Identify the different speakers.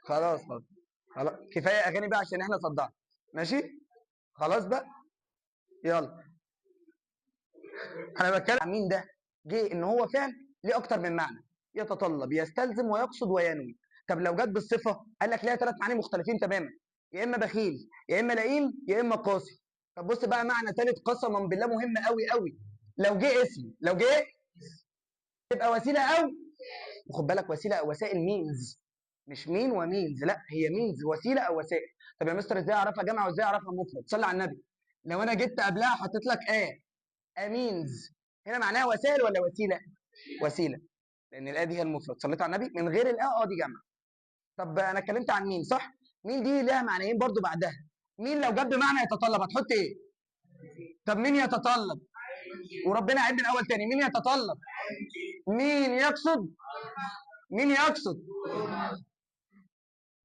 Speaker 1: خلاص خلاص خلاص، كفاية اغاني بقى عشان احنا صدعنا. ماشي خلاص بقى، يلا. انا بتكلم عن مين ده؟ جه ان هو فعل ليه اكتر من معنى، يتطلب، يستلزم، ويقصد، وينوي. طب لو جت بالصفة قال لك ليها ثلاث معاني مختلفين تماما، يا اما بخيل، يا اما لئيم، يا اما قاسي. طب بص بقى معنى ثالث قسما بالله مهم قوي قوي، لو جه اسم، لو جه تبقى وسيلة او، وخد بالك وسيلة او وسائل means، مش mean و means، لا هي means وسيلة او وسائل. طب يا مستر ازاي اعرفها جمع وازاي اعرفها مفرد؟ صلي على النبي. لو انا جبت قبلها حطيت لك a means، هنا معناها وسائل ولا وسيلة؟ وسيلة، لان ال a دي هي المفرد. صليت على النبي. من غير ال a دي جمع. طب انا اتكلمت عن mean صح؟ mean دي لها معنيين برضو بعدها. mean لو جت بمعنى يتطلب هتحط ايه؟ طب مين يتطلب؟ وربنا عيد من الاول تاني. مين يتطلب؟ مين يقصد؟ مين يقصد؟